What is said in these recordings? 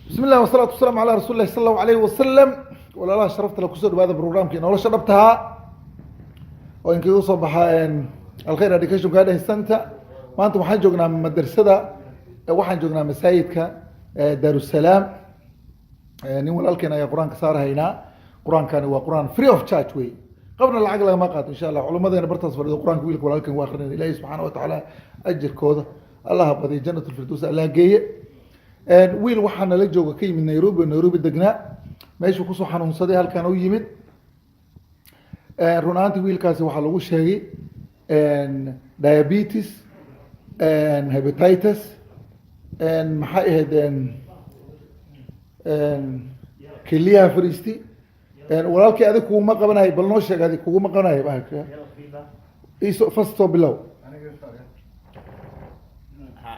Bismi llah wasalaatu wasalaamu calaa rasuuli lahi sala allahu alayhi wasalam. Walaalaha sharafta le, kusoo dhawaada programkii Nolosha Dhabtaha oo inkaga soo baxa Alkhayr Education Guidance Center. Maanta waxaan joognaa madrasada, waxaan joognaa masaajidka Daarusalaam. Nin walaalkeen ayaa Qur-aanka saarhaynaa. Qur-aankani waa Qur-aan free of charge wey, qabna lacag lagama qaato, insha Allah. Culamadeena bartaas fadhido Qur-aanka wiilka walaalkan waa akrinayna. Ilahi subxaana wa tacaala ajirkooda Allaha badiyo, Jannat lfirdows Allah geeye. Wiil waxaa nala jooga ka yimid Nairobi oo Nairobi degnaa, meeshuu kusoo xanuunsaday halkan u yimid. Run ahaantii wiilkaasi waxaa lagu sheegay diabetes, hepatitis, maxay ahayd, keliyaha fariisti. Walaalkii, adig kuguma qabanayo, bal noo sheeg, adig kuguma qabanayo bahalka iso first, soo bilow.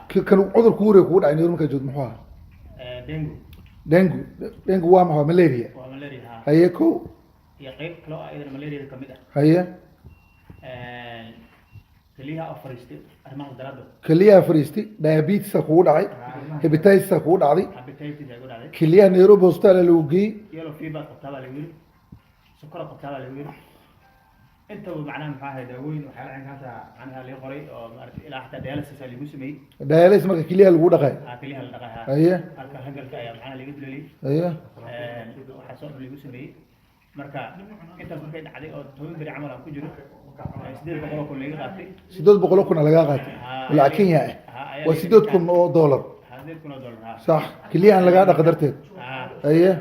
Kan cudur kugu wareeg kugu dhacay Nairobi markaa joogto muxuu ahaa? Dengue. Dengue. Dengue waa maxaa? Malaria? Waa malaria, ha. Haye, ko. Iyo qayb kale oo ayadana malariada kamid ah. Keliyaha oo fariistay, arrimahaas daraaddood. Keliyaha fariisti, diabetesa kugu dhacay, hepatitisa kugu dhacday. Hepatitis ay ku dhacday. Keliyaha Nairobi Hospital lagu geeyey. Yellow fever qabtaa baa lagu yiri, sokora qabtaa baa lagu yiri. Intaba macnaha maxaa ahay, daawooyin waxyaala caynkaasa macnaha laga qoray oo maaragtay, ilaa xataa dialysis aa lagu sameeyey. Dialysis marka keliyaha lagu dhaqay? Ha, keliyaha la dhaqay, ha. Halka hangalka ayaa macnaha laga duleeliyey. Waxaa soo dhan lagu sameeyey. Marka intaas markay dhacday oo 10 beri camal aan ku jiro, 800,000 laga qaatay. 800,000 lagaa qaatay? Ha. Lacag Kenya ah? Ha, ayaa waa $8,000. Ha, $8,000, ha. Sax, keliyahan lagaa dhaqa darteed. Ha. Ayaa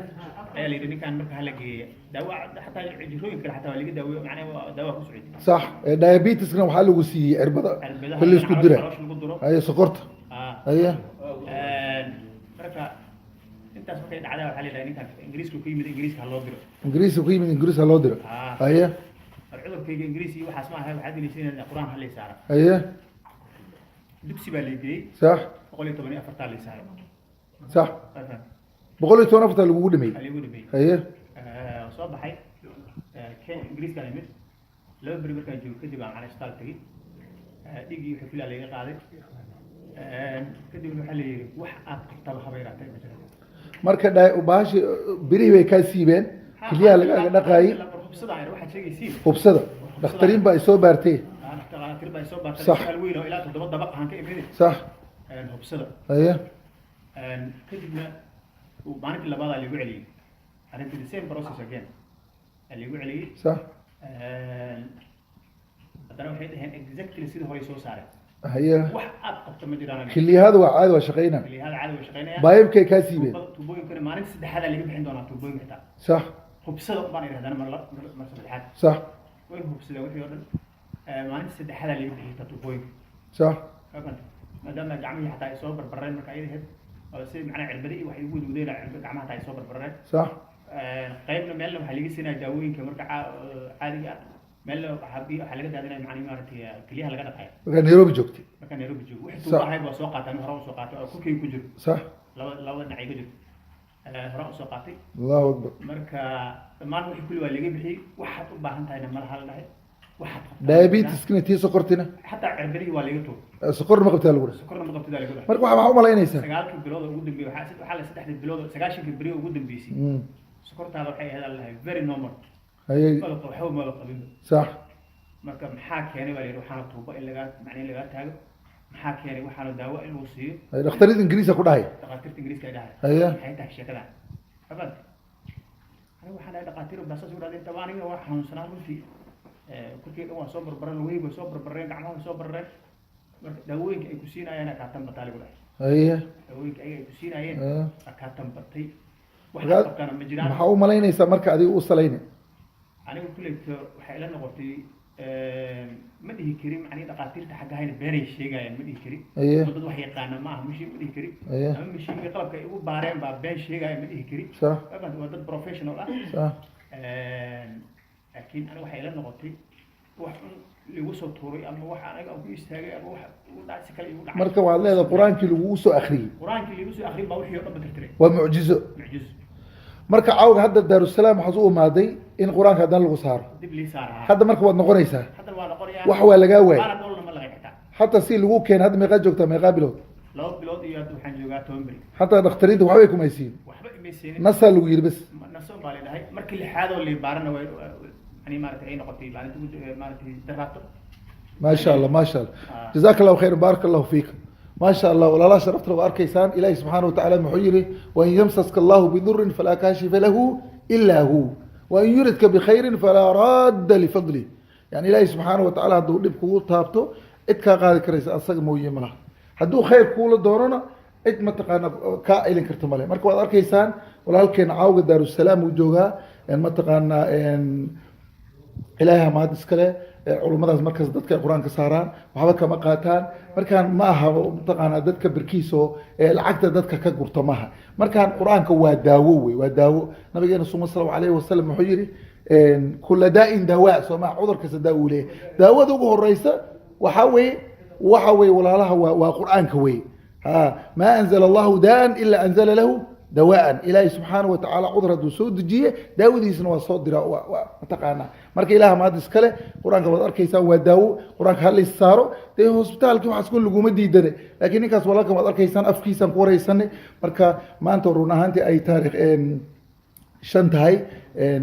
la yidhi ninkaan marka hala geeya daawo, xataa jirooyin kale xataa waa laga daaweeyo, macnaha waa daawa ku socotay. Sax, diabeteskna waxaa lagu siiyey cirbada. Cirbadaha. Xilli isku dira. Caloosha lagu duro. Haye, sokorta. Haye. Marka intaas markay dhacdaa, waxaa la yidhaha ninkaan Ingiriiska ku yimid, Ingiriiska ha loo diro. Ingiriiska ku yimid, Ingiriis ha loo diro. Haye. Mar cudurkayga Ingiriis iyo waxaas ma aha, waxaad gelaysa Qur-aan ha lay saara. Dugsi baa lay geeyey. 114-taa lay saaray. Sax, 114-ta lagugu dhameeyey. Waa laygu dhameeyey. Soo baxay Kenya, Ingiriiskaan imid. 2 beri markaan joogo kadib aan macnaa isbitaal tegey. Dhiiggii wixii kulaa laga qaaday. Kadibna waxaa la yidhi wax aad qabtaba haba yaraatee ma jiro. Marka bahashi birihii bay kaa siibeen, keliyaha lagaaga dhaqaayey. Hubsada ayar waxaad sheegaysiin. Hubsada, dhakhtariin baa isoo baartay. Dhakhaatiir baa soo baartay. Isbitaal weyn oo ilaa toddoba dabaq ahaan ka imid. Hubsada. Kadibna maalintii labaadaa lagu celiyey arrintii, the same process again aa lagu celiyey. Haddana waxay dhaheen exactly sidii hore soo saareen. Wax aad qabto ma jiraan. Keliyahada waa caadi, waa shaqaynaa. Keliyahada caadi way shaqaynayaan. Baayibkay kaa siibeen. Tuubooyinkana maalinta saddexaadaa laga bixin doonaa tuubooyinka xitaa. Hubsada un baan idhi haddana mar saddexaad. Way hubsadeen wixii oo dhan. Maalinta saddexaadaa laga bixiyay xitaa tuubooyinka. Maadaama gacmihii xataa ay soo barbareen marka ayada ahayd oo si macnaha cirbada iyo waxay ugu wadwadeen cirba, gacmaha xataa ay soo barbareen. Qaybna meelna waxaa laga siinaya daawooyinka marka caadiga ah, meelna waxaa laga daadinaya macnihi maaragtay keliyaha laga dhaqaya. Markaa Nairobi joogtay? Markaa Nairobi joogo wixii tuubo ahayd waa soo qaatay, aniga hore usoo qaatay oo korkeyga ku jiro. Laba dhinac iga jirto. Hore usoo qaatay. Allahu akbar. Marka dhammaan wixii kulli waa laga bixiyey. Waxaad u baahan tahayna malaha la dhahay, waxaad qabtaa. Diabeteskina, tii sokortina? Xataa cirbadihii waa laga tuuray. Sokorna ma qabtaa lagu dhahay? Sokorna ma qabtidaa lagu dhahay. Marka waxaa umalaynaysaa? 9-kii bilood oo ugu dambeeyey, waxaa la 3-dii bilood oo 90-kii beri oo ugu dambeysay, sokortaada waxay ahayd la dhahay very normal. Maba waxba maba qabinba. Marka maxaa keenay baa la yidhi waxaana tuubo in lagaa macna in lagaa taago? Maxaa keenay waxaana daawo in lagu siiyo? Haye, dhakhtarida Ingiriiska ku dhahay? Dhakhaatiirta Ingiriiska ay dhahay. Maxay tahay sheekadan abad? Aniga waxaan dhahay dhakhaatiir baa saas u dhahdeen. Taba aniga waa xanuunsanaa runtii. Korkii dhan waa soo barbareen, lugihii way soo barbareen, gacmaha way soo barbareen. Marka daawooyinka ay ku siinayeen kaa tambataa lagu dhahay. Daawooyinka ayaga ay ku siinaayeen aa kaa tambatay. Wax qabtaana ma jiraan. Maxaa u malaynaysaa marka adiga u salayna? Aniga kulleyto waxay ila noqotay, ma dhihi karin macnihi dhakhaatiirta xaggahayna beenay sheegayaan, ma dhihi karin. Ama dad wax yaqaana ma aha mashiin, ma dhihi karin. Ama mashiinka qalabka ay ugu baareen baa been sheegaya, ma dhihi karin. Waa dad professional ah. Laakiin aniga waxay ila noqotay wax un ligu soo tuuray ama wax aniga aan ku istaagay ama wax igu dhacay, si kale igu dhacay. Marka waxaad leedahay Qur-aankii lagugu soo akriyey. Qur-aankii ligu soo akhriyay baa wixii oo dhan ba tirtiray. Waa mucjizo. Mucjizo. Marka caawga hadda Daarusalaam waxaad u imaaday in Qur-aanka haddana lagu saaro. Dib lii saaraa. Hadda marka waad noqonaysaa? Haddana waa noqonayaa. Wax waa lagaa waayay. Waana dhoolna ma laqay xitaa. Hataa si lagu keenay, hadda meeqaa joogtaa, meeqaa bilood? 2 bilood iyo hadda waxaan joogaa 10 beri. Xataa dhakhtariinta waxbay kumaysiin? Waxba imaysiinin. Nasaa lagu yidhi bas. Naso baa la dhahay. Markii lixaad oo liibaarana way yani maaragtay ay noqotay maalinta ugu maaragtay daraato. ما شاء الله، ما شاء الله. آه. جزاك الله خير، بارك الله فيك، ما شاء الله. Walaalaha sharafta waa arkaysaan. Ilaahi subxaana watacaala muxuu yidhi? وإن يمسسك الله بضر فلا كاشف له إلا هو وإن يردك بخير فلا راد لفضله. Yani Ilaahi subxaana watacaala hadduu dhib kugu taabto, cid kaa qaadi karaysa asaga mooye malaha. Hadduu khayr kuula doonona, cid mataqaana kaa ilin karta male. Marka waad arkaysaan, walaalkeena caawga Daarusalaam uu joogaa. Mataqaanaa, Ilaahay mahad iskale. Culummadaas markaas dadka ay Qur-aanka saaraan waxba kama qaataan. Markaan ma aha mataqaanaa dadka berkiisoo lacagta dadka ka gurta maaha. Markaan Qur-aanka waa daawo wey, waa daawo. Nabigeena suma sal alayhi wasalam wuxuu yidhi: كل داء دواء. Soo maa cudur kasta daawo uu leeyahay. Daawada ugu horeysa waxa weeye, walaalaha, waa Qur-aanka wey. Ha ما أنزل الله داء إلا أنزل له دواء. Ilaahay subxaana watacaala cudur hadduu soo dejiye, daawadiisna waa soo dira, waa mataqaanaa. Marka Ilaah mahad iskale. Qur-aanka waad arkaysaan, waa daawo. Qur-aanka ha lays saaro. Dee hosbitaalkii waxaas kun laguma diidane, laakiin ninkaas walaalkan waad arkaysaan, afkiisaan ku wareysanay. Marka maanta run ahaantii ay taarikh 5 tahay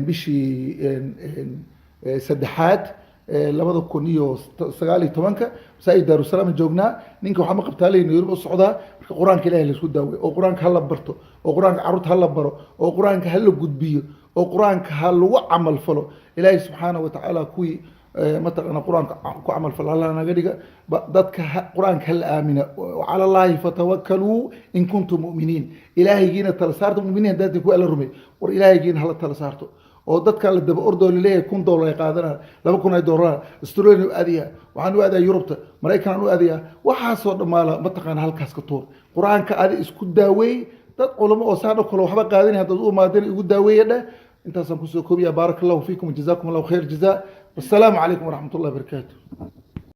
bishii saddexaad 2019-ka, masaajid Daarusalaam joognaa. Ninka waxaa ma qabtaa ley Nairobi u socdaa. Marka Qur-aanka Ilahay laisku daawey, oo Qur-aanka hala barto, oo Qur-aanka carruurta hala baro, oo Qur-aanka hala gudbiyo, oo Qur-aanka ha lagu camal falo. Ilaahay subxaana wa tacaala kuwii mataqaana Qur-aanka ku camal falo Alla naga dhiga. Dadka Qur-aanka hala aamina. وعلى الله فتوكلوا إن كنتم مؤمنين. Ilaahaygiina tala saarta, muminiin haddaad ku Alla rumey. War Ilaahaygiina hala tala saarto, oo dadka la daba ordoo laleeyahay $1000 ay qaadanaan, 2000 ay doolaraan, Australia u aadaya, waxaan u aadaya Yurubta, Maraykanaan u aadaya, waxaasoo dhammaala mataqaana halkaas ka tuur. Qur-aanka adi isku daaweey. Dad culamo oo saan oo kale waxba qaadanay haddaad u imaadeen, igu daaweeya dheh. Intaasaan kusoo koobiya. بارك الله فيكم وجزاكم الله خير جزاء، والسلام عليكم ورحمة الله وبركاته.